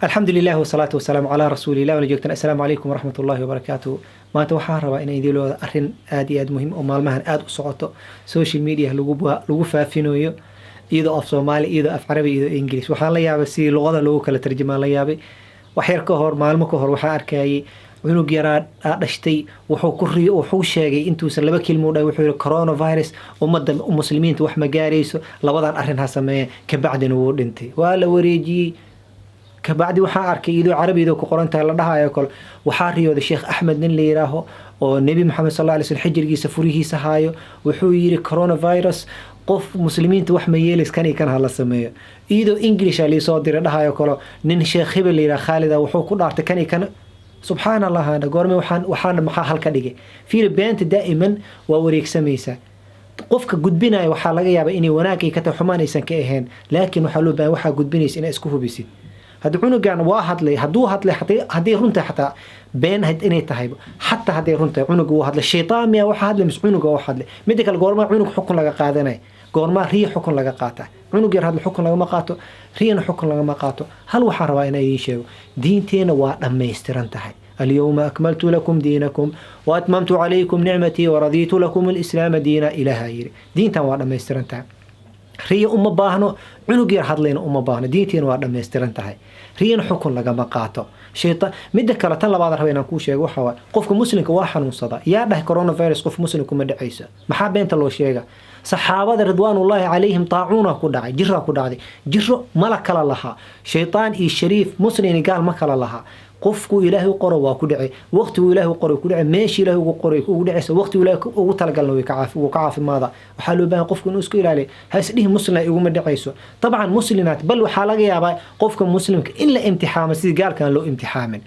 Alxamdu lilah wasalaatu wasalaamu calaa rasuulilah. Wala joogtaan, assalaamu calaykum waraxmat ullahi wabarakaatuh. Maanta waxaan rabaa inaan idiin wada arrin aad iyo aad muhiim oo maalmahan aada u socoto, social media lagu faafinayo, iyadoo af Soomaali, iyadoo af Carabi, iyadoo English. Waxaan la yaabay si luqada loogu kala tarjumaan la yaabay. Wax yar ka hor, maalmo ka hor, waxaa arkayay cunug yaraa dhashtay. Wuxuu ku riyo, wuxuu sheegay intuusan laba kelmo dhahay, wuxuu yihi: "Coronavirus ummadda muslimiinta wax ma gaarayso, labadan arrin ha sameeya." Kabacdina wuu dhintay, waa la wareejiyey. Kabacdi waxaa arkay iyadoo carabiyada ku qoran tahay, la dhahayo kale: waxaa riyooday Sheekh Axmed, nin la yiraaho oo Nebi Maxamed sal alay slm xijirgiisa furihiisa haayo. Wuxuu yiri: "Coronavirus qof muslimiinta wax ma yeelays, kan iyo kan hala sameeyo." Iyadoo Englisha liisoo diray, dhahayo kale: nin Sheekh hebel la yiraha Khaalida wuxuu ku dhaartay kan iyo kan. Subxaan Allah, hana goorme waxaan maxaa halka dhigay? Fiiri, beenta daa'iman waa wareegsamaysaa. Qofka gudbinaya waxaa laga yaabaa inay wanaag ay ka tahay, xumaan aysan ka ahayn, laakiin waxaa loo baahan waxaa gudbinaysa inaa isku hubisid. Hadda cunugan waa hadlay, hadduu hadlay, haddii runtahay, xataa been inay tahay, xataa hadday runtahay, cunuga wuu hadlay. Shaytaan miya waxa hadlay mise cunuga waa hadlay? Midda kale, goormaa cunug xukun laga qaadanaya? Goormaa riya xukun laga qaata? Cunug yar hadla xukun lagama qaato, riyana xukun lagama qaato. Hal waxaan rabaa inaan idiin sheego: diinteena waa dhammaystiran tahay. اليوم أكملت لكم دينكم وأتممت عليكم نعمتي ورضيت لكم الإسلام دينا. إلها يري دينتان waa dhammaystiran tahay. Riya uma baahno, cunug yar hadlayna uma baahno. Diintiina waa dhammaystiran tahay, riyana xukun lagama qaato. Shaytaan midda kale, tan labaad raba inaan kuu sheego waxa waaye: qofka muslimka waa xanuunsada. Yaa dhahay coronavirus qof muslim kuma dhacayso? Maxaa beenta loo sheega? Saxaabada ridwaanullaahi calayhim taacuuna ku dhacay, jiraa ku dhacday. Jiro mala kala lahaa shaytaan iyo shariif, muslim iyo gaal ma kala lahaa. Qofku Ilaahay u qoro waa ku dhacay, waqtigu Ilaahay u qoro ku dhacay, meeshii Ilaahay ugu qoray ugu dhacaysa, waqtigu Ilaahay ugu talagalna way ka caafi, wuu ka caafimaada. Waxaa loo baahan qofku inuu isku ilaaliyo. Ha isdhihi "Muslim iguma dhacayso." Dabcan muslinaat, bal waxaa laga yaabaa qofka muslimka in la imtixaamo sidii gaalkan loo imtixaamin.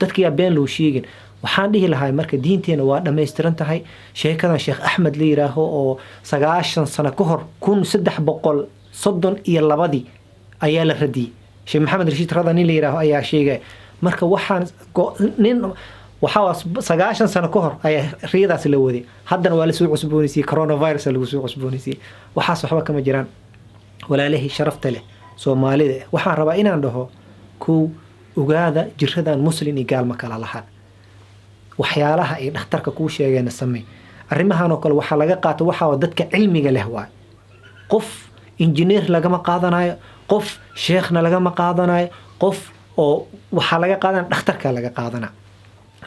Dadka yaa been loo sheegin. Waxaan dhihi lahaa marka, diinteena waa dhammaystiran tahay. Sheekadan Sheekh Axmed la yiraaho oo 90 sano ka hor, 1332-dii ayaa la radiyey. Sheekh Maxamed Rashiid Rada nin la yiraaho ayaa sheegaya. Marka waxaan nin waxaa 90 sano ka hor ayaa riyadaas la waday, haddana waa lasoo cusboonaysiiyey, coronavirus lagu soo cusboonaysiiyey. Waxaas waxba kama jiraan. Walaalihii sharafta leh Soomaalida, waxaan rabaa inaan dhaho: kow, ogaada jiradan muslin iyo gaal ma kala lahan. Waxyaalaha ay dhakhtarka kuu sheegeena samey. Arrimahan oo kale waxaa laga qaato waxaa dadka cilmiga leh waay. Qof injineer lagama qaadanayo, qof sheekhna lagama qaadanayo, qof oo waxaa laga qaadanaya dhakhtarka laga qaadana.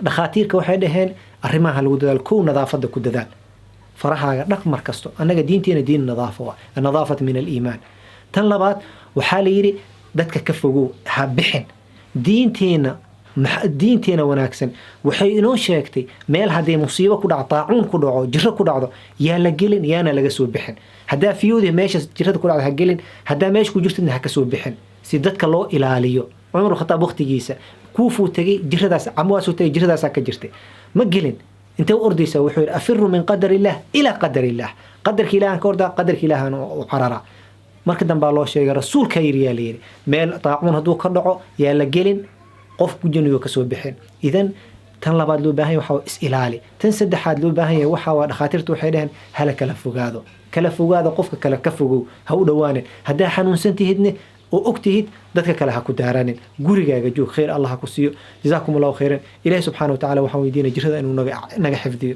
Dhakhaatiirka waxay dhaheen arrimaha lagu dadaal. Kow, nadaafada ku dadaal, farahaaga dhaq mar kasto. Annaga diinteena diin nadaafo waa, النظافة من الإيمان. Tan labaad waxaa la yidhi dadka ka fogow, ha bixin. Diinteena wanaagsan waxay inoo sheegtay meel hadday musiibo ku dhaco, taacuun ku dhaco, jiro ku dhacdo, yaa la gelin, yaana laga soo bixin. Haddaa fiyowdi meesha jirada ku dhacdo ha gelin, haddaa meesha ku jirtidna ha ka soo bixin, si dadka loo ilaaliyo. Cumar Khataab waqtigiisa Kuufuu tegay, jiradaas Camwaasuu tegay, jiradaasaa ka jirtay, ma gelin. Intee u ordaysaa? Wuxuu yidhi: "أفر من قدر الله إلى قدر الله." Qadarka Ilahan ka ordaa, qadarka Ilahan u cararaa. Marka dambaa loo sheegay, rasuulka yidhi, yaa la yidhi meel taacuun hadduu ka dhaco yaa la gelin, qof ku jiniyo kasoo bixin. Idan tan labaad loo baahan yahay waxaa is ilaali. Tan saddexaad loo baahan yahay waxaa waa dhakhaatiirtu waxay dhaheen hala kala fogaado. Kala fogaado, qofka kale ka fogow, ha u dhowaanin. Haddaa xanuunsan tihidne oo og tihid, dadka kale ha ku daaranin, gurigaaga joog. Khayr Allah ha ku siiyo. جزاكم الله خيرا. Ilahi subxaana watacala waxaan weydiinaya jirada inuu naga xifdiyo.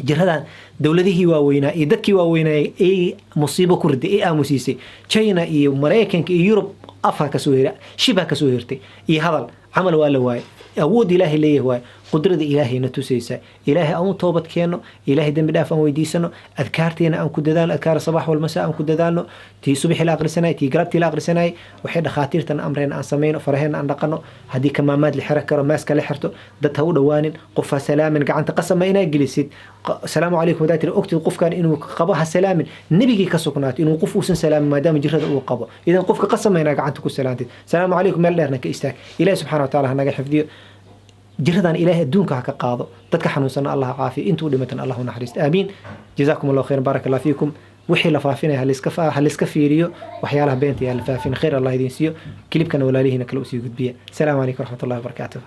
Jiradan dowladihii waaweynaa iyo dadkii waaweynaa ee musiibo ku riday ee aamusiisay, China iyo Maraykanka iyo Yurub, afha kasoo hira, shibha kasoo hirtay iyo hadal camal waa la waayay. Awood Ilaahay leeyahay waay, qudrada Ilaahayna tusaysa. Ilaahay aan u toobad keenno, Ilaahay dembi dhaaf aan weydiisano, adkaarteena aan ku dadaalno, أذكار الصباح والمساء aan ku dadaalno, tii subaxii la aqrisanay, tii galabtii la aqrisanay. Waxay dhakhaatiirtana amreen aan samayno, faraheena aan dhaqano, haddii kamaamaad la xiro karo maaska la xirto, dad ha u dhowaanin, qof ha salaamin. Gacanta qasama inaa gelisid, "Asalaamu calaykum" hadaa tiri, ogtid qofkan inuu qabo, ha salaamin. Nebigii ka sugnaatay inuu qof uusan salaamin maadaama jirada uu qabo. Idan qofka qasama inaa gacanta ku salaantid, "Salaamu calaykum", meel dheerna ka istaag. Ilahi subxana wa taala ha naga xifdiyo jiradan, Ilaahay adduunka ha ka qaado. Dadka xanuunsanna Allah ha caafiyo, intuu dhimatan Allah u naxariisto. Aamiin. جزاكم الله خيرا، بارك الله فيكم. Wixii la faafinaya ha liska fiiriyo, waxyaalaha beenta yaa la faafin. Khayr Allah idiin siiyo. Kilibkana walaalihiina kale usii gudbiya. Asalaamu calaykum waraxmat ullahi wabarakaatuh.